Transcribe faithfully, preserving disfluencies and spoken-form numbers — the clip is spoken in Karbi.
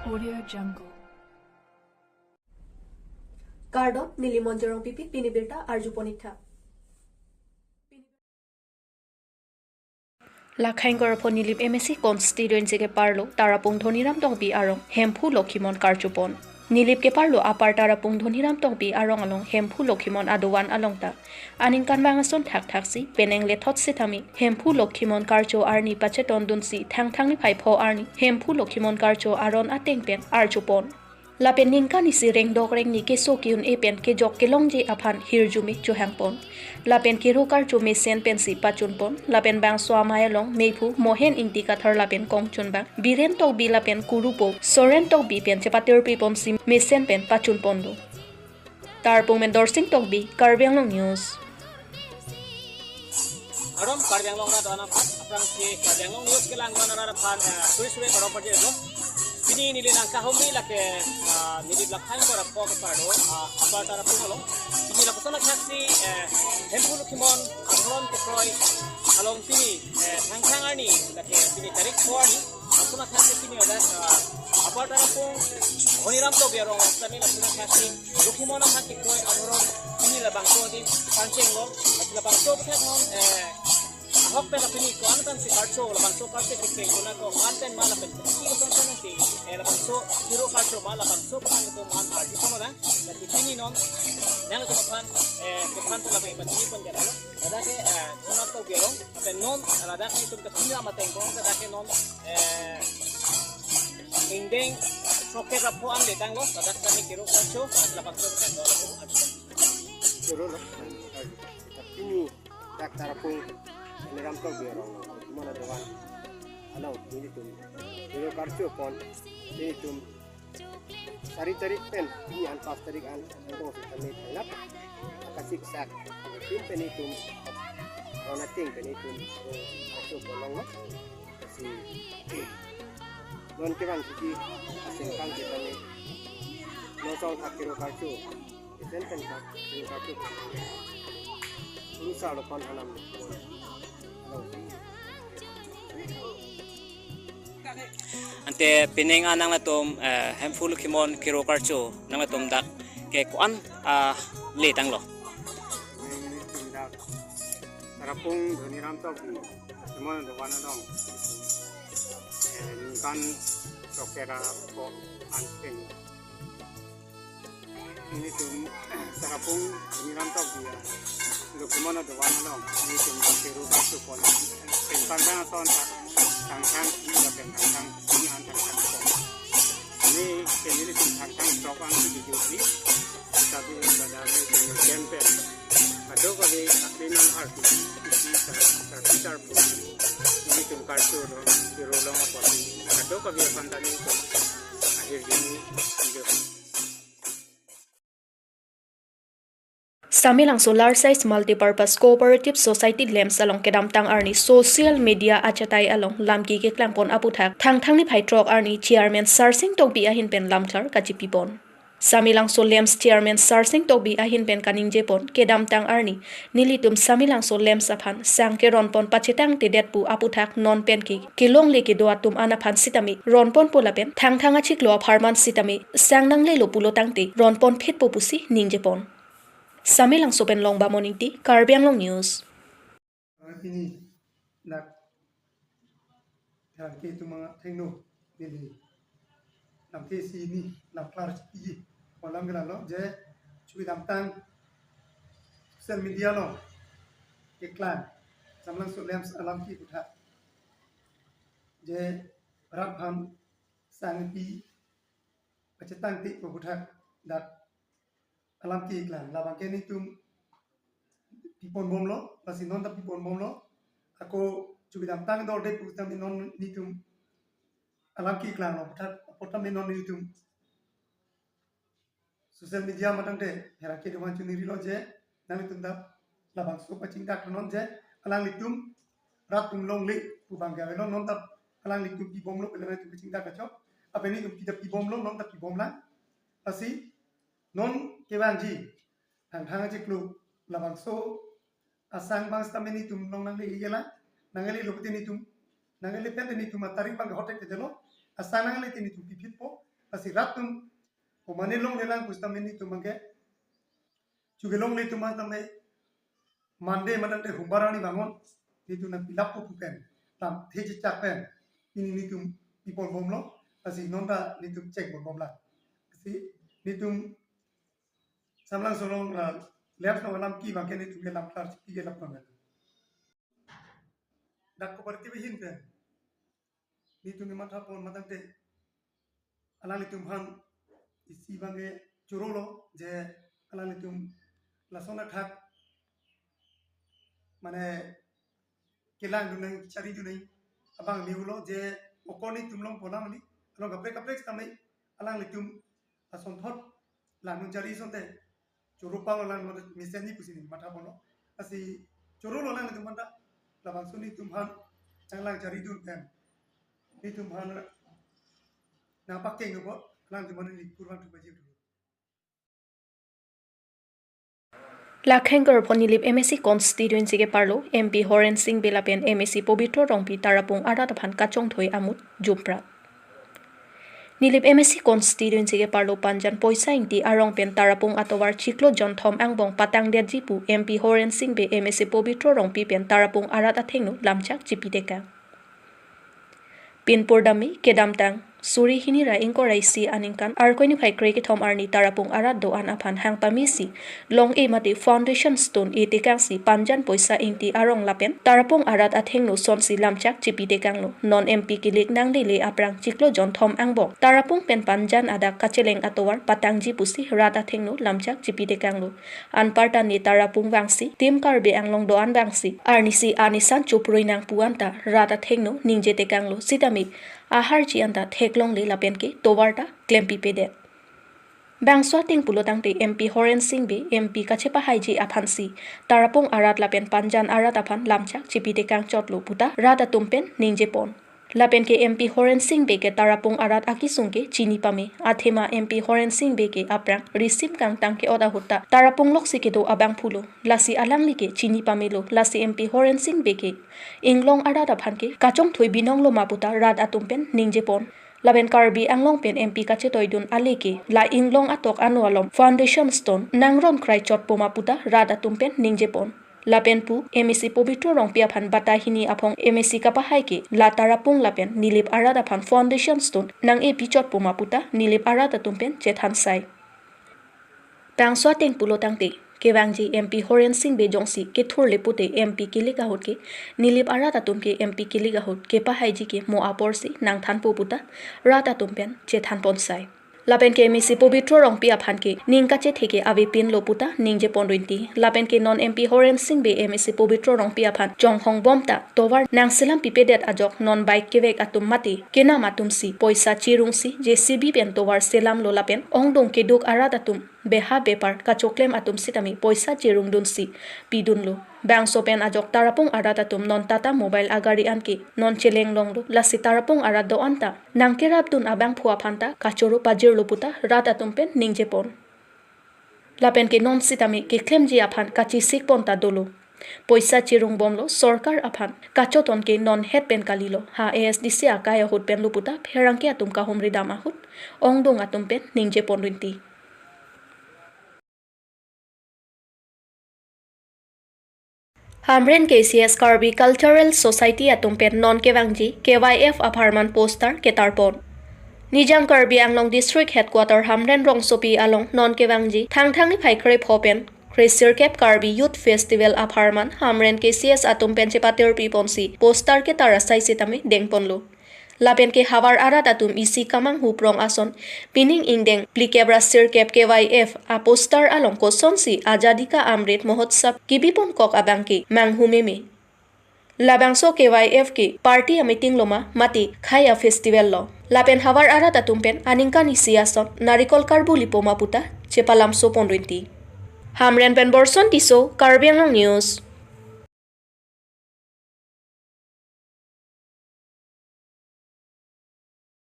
Audio Jungle. Kardom, neli Monjorong Pipi, pini birta arjupon ik tha. Lakhaing Korapho Nilip M A C constituency keparlo Tarapung Dhoniram Tokbi arong Hemphu Lokhimon karchupon. Nilip keparlo Upper Tarapung Dhoniram Tokbi arong along Hemphu Lokhimon adovan along ta aningkanvang ason thakthaksi penang lethot sitame Hemphu Lokhimon karcho arni pachetondunsi Thangthang niphai pho arni Hemphu Lokhimon karcho aron ateng pen archupon. Lapen ningkan isi rengdok rengni keso ke-un-e pen kejok kelongji aphan hirjume chohangpon. Lapen kero karcho mesen pensi pachunpon. Lapen bangso amei along meiphu Mohen Ingti Kathar lapen kongchunbang Biren Tokbi lapen kurupo Soren Tokbi pen chepatirpiponsi mesen pen pachunponlo. Tarapung pen Dorsing Tokbi, Karbi Anglong News. Kardom, Karbi Anglong rat do-an aphan, aphrangsi Karbi Anglong News kelang do-an rat aphan, eh, suri suri kardom pajirlo. Pini neli nangkahumri lake, ah, neli Lakhaing Korapho keparlo, ah, Upper Tarapung along. Pini lapuson athaksi, eh, Hemphu Lokhimon aron kekroi along pini, eh, Thangthang arni, lake pini tarik pho arni. Lapuson athaksi pini ada, ah, Upper Tarapung Dhoniram Tokbi arong sitame lapuson athaksi Lokhimon aphan kekroi aron pini labangso di pangchenglo, labangso aphuthak non, eh, ahok pen la pini ko-an pensi karcho, labangso karcho kecheng konat ko-an pen ma lapen kopi kosonsi, eh, labangso kero karcho ma labangso aphuthak ko man arjupon nang, lake pini non nangtum aphan, eh, kephan to lapen pachini pon jadalo. Ladak ke, eh, Dhoniram Tokbi arong, lapen non ladak ke itum kachingram ateng ko, ladak ke non, eh, ingdeng throk kep ra pho an letanglo, ladak kami kero karcho, labangso aphuthak ko. Kero lo. Pini dak Tarapung Dhoniram Tokbi arong, Lokhimon adovan along nelitum kero karchupon, nelitum sari tarik pen, pini an pas tarik an, nelitum sitame thangnat akasiksak, pin pen nelitum, aron ateng pen nelitum karchupon longlo. Si non kevang kiki asengkang sitame, non song thak kero karcho, isen pen thak kero karcho, Ru Sarlokon Hanam. Ante pining an nangtum, eh, Hemphu Lokhimon kero karcho nangtum dak ke ko-an, ah, letanglo? Nelitum dak Tarapung Dhoniram Tokbi Lokhimon adovan along, eh, ningkan throk kep ra pho an pen nelitum Tarapung Dhoniram Tokbi Lokhimon adovan along nelitum kero karchupon. Pen pangdang ason ta Thangthang, lapen Thangthang, pini an Thangthang pho. Neli, nelitum Thangthang throk an si di di. Tapi pada nelitum pen kadokave akli nang arti isi sa sa sitar pho. Nelitum karcho do, kero long apot kadokave aphan ta nelitum ahirjume ijo. Samelangso Large Size Multipurpose Cooperative Society LAMPS along kedamtang arni social media achatai along lamki keklangpon aphuthak Thangthang niphai throk arni Chairman Sarsing Tokbi ahin pen lamklar kachipipon. Samelangso LAMPS Chairman Sarsing Tokbi ahin pen kaningjepon, kedamtang arni nelitum Samelangso LAMPS aphan sang keronpon pachetangtedet pu aphuthak non pen ke kelongle kedo atum an aphan sitame ronponpo lapen Thangthang achiklo apharman sitame sang nanglelo pulo tangte ronpon phitpo pusi ningjepon. Samelangso pen Longbamon Ingti, Karbi Anglong News. Pini dak pherangke atum athengno neli lamthe isi hini lamklar chipiji. Alam ke lalo je chukidamtang social media along keklang Samelangso LAMPS alamki aphuthak, je rat aphan sang pi pachetangte pu aphuthak dak alamki keklang, labangke nelitum piponbomlo, lasi non ta piponbomlo. Ako chukidamtang dorde pu sitame non nelitum alamki keklanglo, aphuthak, apot tame non nelitum social media matangte pherangke atum aphan chonirilo je nanglitum ta labangso pachingdak non je alanglitum rat atum longle pu abang ke avelo, non ta alanglitum pibomlo pu alanglitum pachingdak kachok. Lapen nelitum kita pibomlo, non ta pibomlang. Lasi non kevangji Thangthang achiklo labangso asang abang sitame nelitum long nangle-ela, nanglelo pute nelitum, nangle pen te nelitum atarik abang ke hotek te jalo, asang nangle te nelitum piphitpo, Lasi rat atum komane longlelang pusitame netum abangke, chuke longle atum tame Monday matang te humbar ani bangon, netum nangpilap ko pu pen, lam the chechak pen, pini netum pipon bomlo, lasi non ta netum chek bon bomlang. Lasi netum Samlang Songlong, ah, left lo alam ki abangke netum ke lam klar chipi ke lap nang. Dak ko parti behin pen netum ni matha pon matang te alanglitum aphan isi abangke chorolo je alanglitum lason athak mane kelangdun nang, charidun nang abang niulo je okor netum longpon nang ni along kaprek kaprek sitame alanglitum asonthot langdun chari asonte choro palo lang lo mesen ni pusi ni matha ponlo. Lasi chorolo alanglitum aphan ta labangso netum aphan nanglang charidun pen netum aphan nangpakeng apot alanglitum aphan ni kurban thubaji. Lakheng Karpon Nilip M A C constituency ke parlo M P Horen Sing Bey lapen M A C Pobitro Rongpi Tarapung arat aphan kachongthoi amut jumprat. Nilip M A C constituency ke parlo Panjan Poisa Ingti arong pen Tarapung atovar chiklo jonthom angbong patangdetji pu M P Horen Sing Bey M A C Pobitro Rongpi pen Tarapung arat athengno lamchak chipitekang. Pinpur dami kedamtang suri hini ra ingkoi ra isi aningkan Arkoi niphai kre kethom arni Tarapung arat do-an aphan hang pamesi long-e mate foundation stone etekangsi Panjan Poisa Ingti arong lapen Tarapung arat athengno sonsi lamchak chipitekanglo. Non M P kilik nanglele aphrang chiklo jonthom angbong Tarapung pen Panjan adak kacheleng atovar patangji pusi rat athengno lamchak chipitekanglo. Anparta ne Tarapung vangsi, Team Karbi Anglong do-an vangsi arnisi anisan chuprui nangpu anta rat athengno ningjetekanglo sitame aharji anta theklongle lapen ke tovar ta klempipedet. Bangso ateng pulo tangte M P Horen Sing Bey M P kachepahaiji aphansi Tarapung arat lapen Panjan arat aphan lamchak chipitekang chotlo puta rat atum pen ningjepon. Lapen ke M P Horen Sing Bey ke Tarapung arat akisung ke chini pame. Athema M P Horen Sing Bey ke aphrang risim kangtang ke-ot ahut ta Tarapung loksi kedo abangphulo. Lasi alangli ke chini pamelo. Lasi M P Horen Sing Bey ke inglong arat aphan ke kachongthoi binonglo ma puta rat atum pen ningjepon. Lapen Karbi Anglong pen M P kachetoidun ale ke la inglong atok ano alom foundation stone nangron krai chotpo ma puta rat atum pen ningjepon. Lapen pu M A C Pobitro Rongpi aphan bata hini aphong M A C kapahai ke la Tarapung lapen Nilip arat aphan foundation stone nang-epi chotpo ma puta Nilip arat atum pen chethansai. Bangso ateng pulo tangte kevangji M P Horen Sing Bey jongsi kethurle pute M P kilik ahut ke Nilip arat atum ke M P kilik ahut kepahaiji ke mo aporsi nangthanpo puta rat atum pen chethanponsai. Lapen ke M A C Pobitro Rongpi aphan ke ning kachethe ke avepinlo puta ningjeponrinti. Lapen ke non M P Horen Sing Bey M A C Pobitro Rongpi aphan chonghong bom ta tovar nangselampipedet ajok non bike kevek atum mate kenam atumsi poisa chirungsi J C B pen tovar selamlo lapen ongdung keduk arat atum beha bepar kachoklem atum sitame poisa chirungdunsi pidunlo. Bangso pen ajok Tarapung arat atum non Tata Mobile agari an ke non chelenglonglo, lasi Tarapung arat do-an ta nangkerapdun abangphu aphan ta kachoro pajirlo puta rat atum pen ningjepon. Lapen ke non sitame keklemji aphan kachisikpon ta dolo. Poisa chirungbomlo sorkar aphan kachoton ke non het pen kalilo. Ha A S D C akai ahut penlo puta pherangke atum kahumridam ahut ongdung atum pen ningjeponrinti. Hamren K C S Karbi Cultural Society atum pen non kevangji K Y F apharman poster ketarpon. Nijang Karbi Anglong District Headquarter Hamren rongsopi along non kevangji Thangthang niphai krepho pen kresirkep Karbi Youth Festival apharman Hamren K C S atum pen chepatirpiponsi poster ketar asai sitame dengponlo. Lapen ke havar arat atum isi kamanghu prong ason pining ingdeng phlikep ra sirkep K Y F aposter along kosonsi Azadi Ka Amrit Mahotsav kebiponkok abang ke manghu meme. Labangso K Y F ke party ameeting lo ma mate khei afestival lo. Lapen havar arat atum pen aningkan isi ason narikol karbu lipo ma puta chepalamsoponrinti. Hamren pen Borson Tisso, Karbi Anglong News.